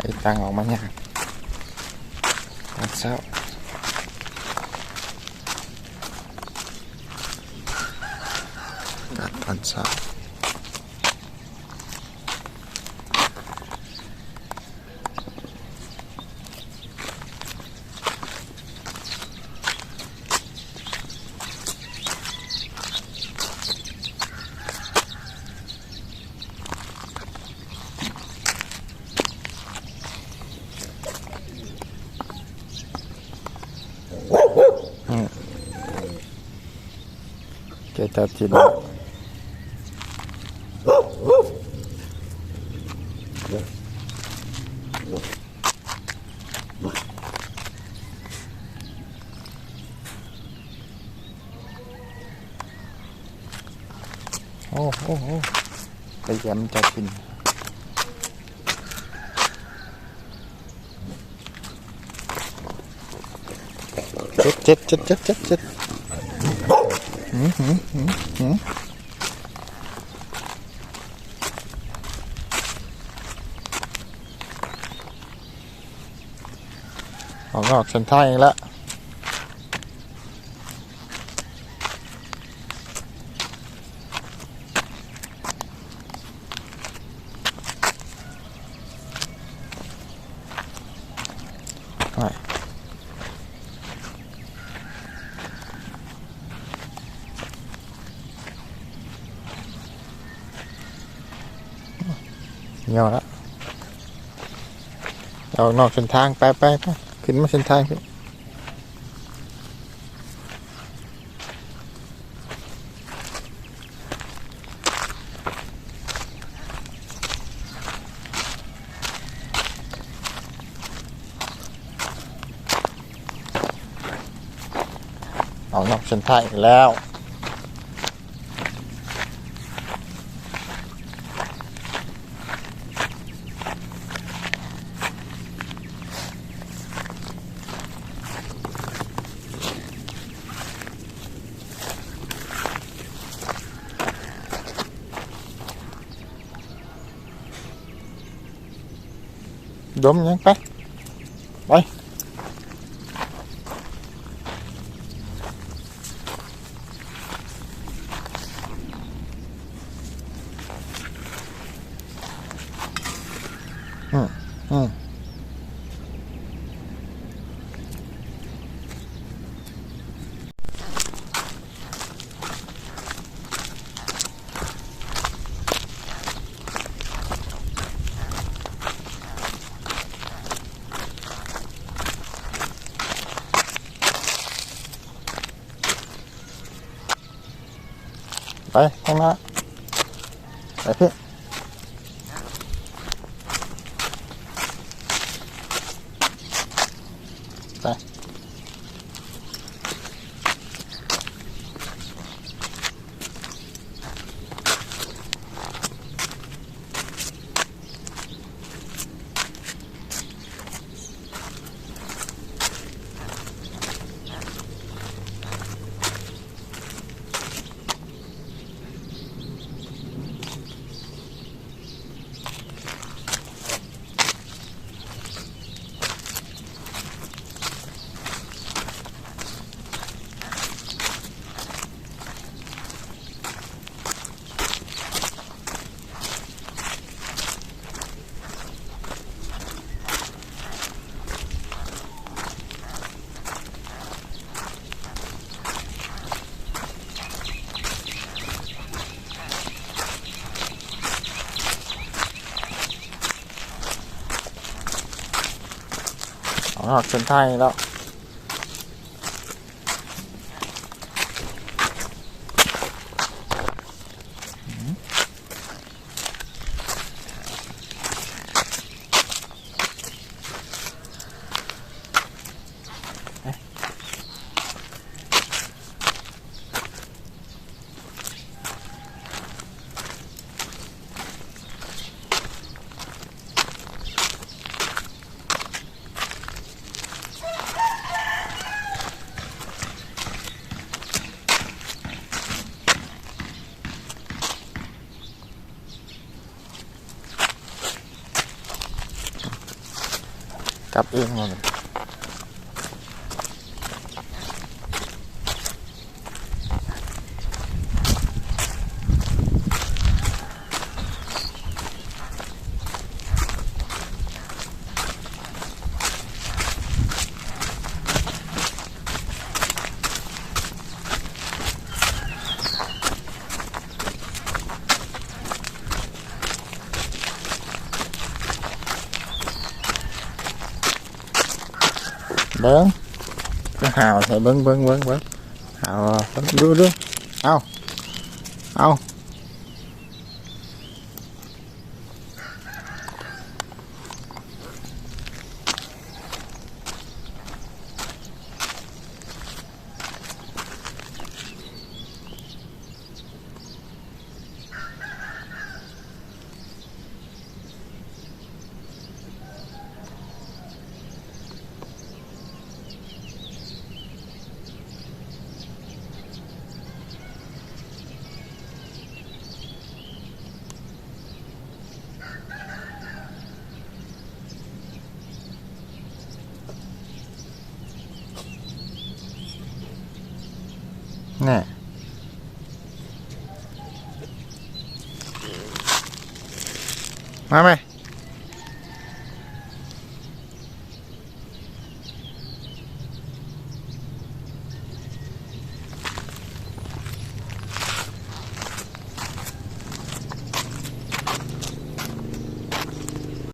ໄປຕັ້ງອອກມາຍ່າງຕອນເຊົ້າ ອາກາດຕອນເຊົ້າ. ອືມ ເຈົ້າ ເຈົ້າຈິນ ໂອ້ ໂອ້ ໂອ້ ໄປຢ້ຽມເຈົ້າຈິນ. ເຈັບ ເຈັບ ເຈັບ ເຈັບ ເຈັບ ເຈັບ. ຫື ຫື ຫື ຫື. ອອກນອກເສັ້ນທາງອີກແລ້ວ. ຍ່ອລະ ອອກນອກເສັ້ນທາງ. ໄປ ໄປ ໄປ ຂຶ້ນມາເສັ້ນທາງ. ອອກນອກເສັ້ນທາງອີກແລ້ວ. ດົມຫຍັງ ໄປ ໄປ. ອືມ ອືມ. ໄປທາງໜ້າ ໄປພີ້ ໄປ. ອອກເສັ້ນທາງອີກແລ້ວ. ກັບເອງມາບັດນີ້. ເບິ່ງ ຄືຫາວແທ້ ເບິ່ງ ເບິ່ງ ເບິ່ງ ເບິ່ງ ຫາວ ເບິ່ງ ດູ ດູ ເອົາ ເອົາ. ແນ່ ມາແມ່.